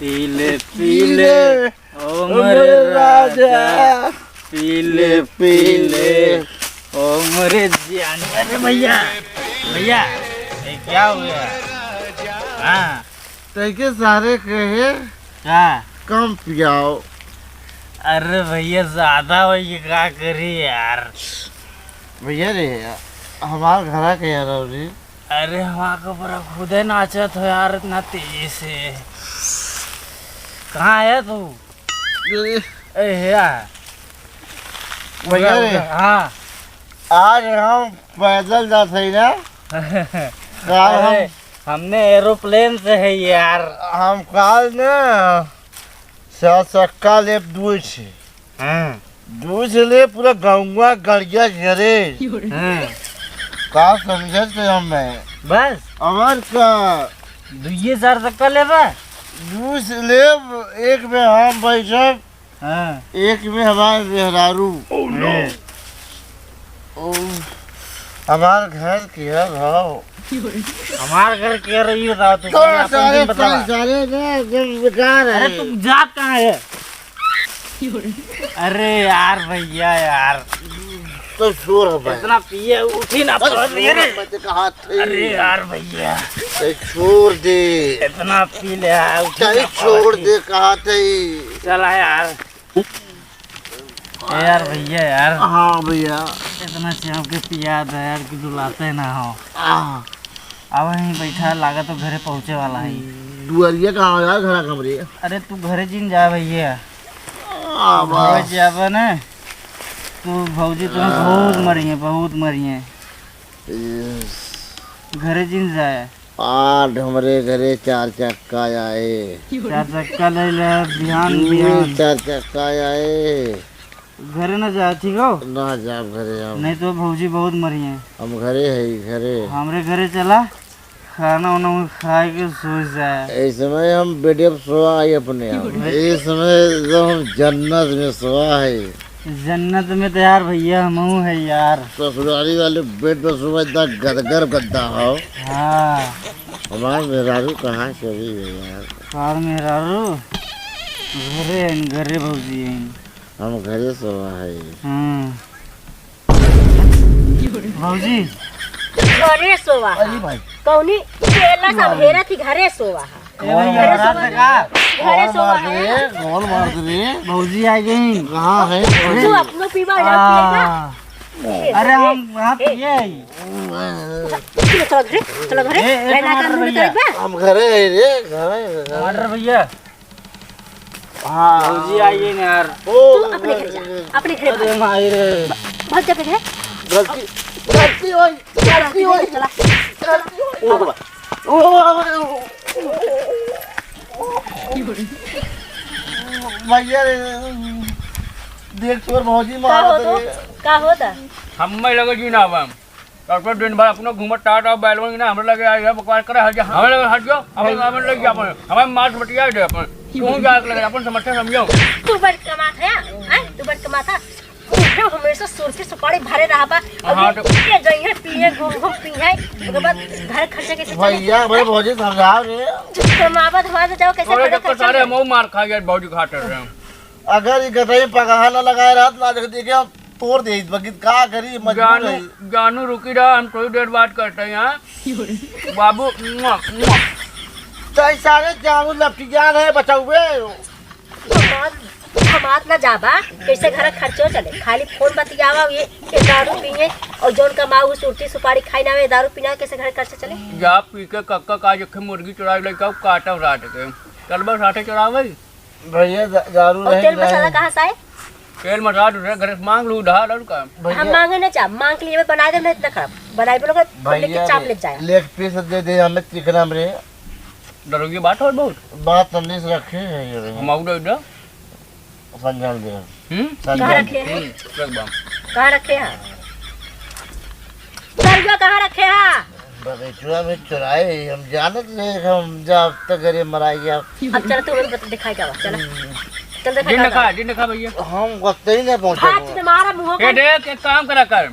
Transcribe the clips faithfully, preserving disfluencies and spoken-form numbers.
पीले पीले, ओ मोरे राजा, पीले पीले, ओ मोरे जान। अरे भैया, भैया, ये क्या हो गया? हाँ। तैके सारे कहे का? कम पियाओ। अरे भैया, ज्यादा हो, ये का करी यार? भैया रे, हमार घरा के यार हो जी। अरे, हमार के ऊपर खुदे नाचत हो यार, इतना तेजी से। कहाँ है तू? ए, ए, हे यार। भैया रे। हाँ। आज हम पैदल जात हई ना। काल हम अरे, हमने एरोप्लेन से है यार। हम काल ना चार चक्का लेब दुइ ठे। हाँ। दुइ ठे लेब, पूरा गौवा गड़िया घेरे। हाँ। का समझत है हम मैं? बस। अमर का दुइये चार चक्का लेबा? दुइ ठे लेब, एक में हम बैठब, हाँ। एक में हमार मेहरारू। Oh, no। ओ, हमार घर के है भाव। हमार घर के रही बताओ तू, तो अपन सारे दिन बतावा। सारे ना एकदम बेकार है। अरे तू जात कहाँ है? अरे यार भैया यार। तो शोर है भाई। इतना पिए उठी ना अरे पड़त शोर रे। है, मैं तो कहा थे। अरे यार भैया। ए, छोड़ दे। इतना पी ले, आ, उठी चाहे ना छोड़ पड़त। दे, कहा थे। चला यार। ए यार भैया यार। हाँ भैया। इतना चाप के पिया दे यार कि डुलाते ना हो। हाँ। अब यहीं बैठा, लागत तो घरे पहुँचे वाला है। दुआरिया कहाँ यार, घरा कमरे? अरे तू घरे जिन जा भैया। हाँ, घरे बस। जाबे ना, तू भौजी तुम्हें हाँ। बहुत मरिए, बहुत मरिए। यस। घरे जिन जाए। आज हमरे घरे चार चक्का आए। चार चक्का ले ले, बिहान, दुई बिहान। चार चक्का आए। घरे ना जाए, ठीक हो? ना जाब घरे हम। नहीं तो भौजी बहुत मरिए। हम घरे है, घरे। हमरे घरे चला, खाना उना खाए के सो जाए। इस समय हम बेडे पे सोआ है अपने आप। इस समय तो हम जन्नत में सोआ है। जन्नत में तो यार भैया हमहू है यार। ससुरारी वाले बेड पे सोआ इतना गदगर गद्दा हो। हाँ। हमार मेहरारू कहाँ चली गई यार? हमार मेहरारू घरे हैं, घरे भौजी हैं। हम घरे सोवा है। हाँ। भौजी। घरे सोवा है। अरे भाई। कौनी केला सब हेरा थी घरे सोवा है। ए भैया, घरे रात सोवा में है। का? घरे कौन सोवा मार है। दे? कौन मार दे? भौजी आ गई। कहाँ है? तू अपनो पीवा, आ। पिएगा? अरे हम यहाँ ए। पिए ही। चलो, चलो घरे, चलो घरे। ए, ए, रहना टमाटर काम नहीं भैया। करेगा। हम घरे है रे, घरे, घरे। टमाटर भैया। हाँ। भौजी आइए ना यार। ओ, तू अपने घर जा, अपने घर अरे भाग। माई रे। भाग जा अपने घर। गलती, गलती होई, गलती होई। चला। गलती होई। ओ बाबा। ओ बाबा। भैया रे, देख तोर भौजी का मारत हो तो? रे। का होता? हम मैं लगे जी ना बा। डॉक्टर दिन भर अपनो घूमत टाट आओ, बैलवन ना हमरे लगे आई है, बकवास करे, हट जा, हमरे लगे हट जाओ, अपन, अपन लग जा, अपन, हमारे मार बतिया दे, अपन, तू जा के लगे, अपन समस्या समझो। तू बड़ कमात है, हैं? तू बड़ कमात है। तू हमेशा सुरती सुपारी भरे रहा बा। हाँ, अभी तो ये जइहे पिए, घूम घूम पिए, ओकर बाद घर खर्चा कैसे चले? भैया, भाई भौजी समझाओ रे। चुप कमावा धमावा जाओ, कैसे तोरे घर चक्कर खर्चा सारे चले? हम मार खा गए, भौजी खाते रहे। अगर ये गदई पगहा ना लगाए रहत ना, देख, देखे हम तोड़ दे, बकित का करी, मजबूर जानू, है। जानू रुकी रहा, हम थोड़ी देर बात करते हैं, हाँ? बाबू, मुआ, मुआ। तो सारे जानू लपटियान है, बचाउए। हमार, हमार ना जाबा, कैसे घर खर्चो चले, खाली फोन बतियावा, ये, ये दारू पिए, और जौन कमाऊ, सुरती सुपारी खाई ना, ये दारू पीना, कैसे घर खर्चा चले? जा पी के कक्का का जखे मुर्गी चुराई लेके आओ, काटब रात के। चल बस, साथे चुरावे। भैया, दा-, दारू और रहे तेल कि मसाला नहीं? कहाँ से आए? तेल मसाला दूसरे घर से मांग लू, उधार और का? भैया। हम मांगे ना चाप, मांग के लिए बनाए दे, नहीं इतना खराब। बनाए बोलो, पब्लिक के भैया चाप रे, ले जाए। लेग पीस दे दे हमें चिकन हमरे। डरोगी बात और बहुत। बात तंदीस रखे हैं ये रे। हम आउट दे दो। संजल दे। हम्म? संजल कहाँ दे। रखे हैं? हम्म, रख बा। कहाँ रखे हैं? सरुआ कहाँ रखे हैं? बगीचवा में चुराए, हम जानत रहे, हम जब तक घरे मराई गया। अब चल, तू हमें बत-, दिखाई जावा, चल। हम्म। चल, दिखाई दिन जावा। दिखा, दिन दिखा भैया। हम वक्त ही नहीं पहुंचा भाग हुआ। तुम्हारा मुंह ए, का देख, एक काम करा कर।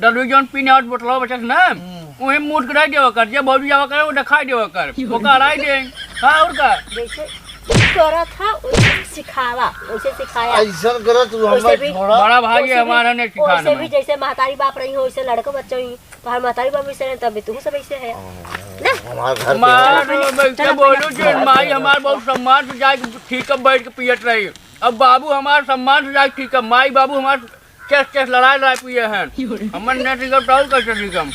डलुई जौन पीने और बोतलवा बचस ना, हम्म। उहे मूठ के रख देवा कर, जे भौजी जावा करे, वो दिखाई देवा कर। वो कराई दे। हाँ, और का? जैसे करत ह, ओइसे सिखावा, ओइसे सिखाया। ऐसन करत तू वैसे हमें भी छोड़ा। बड़ा भाई वैसे भी, हमारा नहीं सिखाने वैसे में। भी जैसे महतारी बाप रही हो, वैसे लड़का बच्चा ही। तोहार महतारी बाप वैसे रहे, तब भी तू सब ऐसे है। ना? हमार घर के हमार चलो, वैसे चलो, बोलू चलो। जे माई हमार बहुत सम्मान से जाके ठीक है बैठ के पियत रही। अब बाबू हमार सम्मान से जाके ठीक है, माई बाबू हमार केस केस लड़ाई लड़ाई पिए हैं। हमन नहीं ठीक है, तो और कैसे ठीक हम?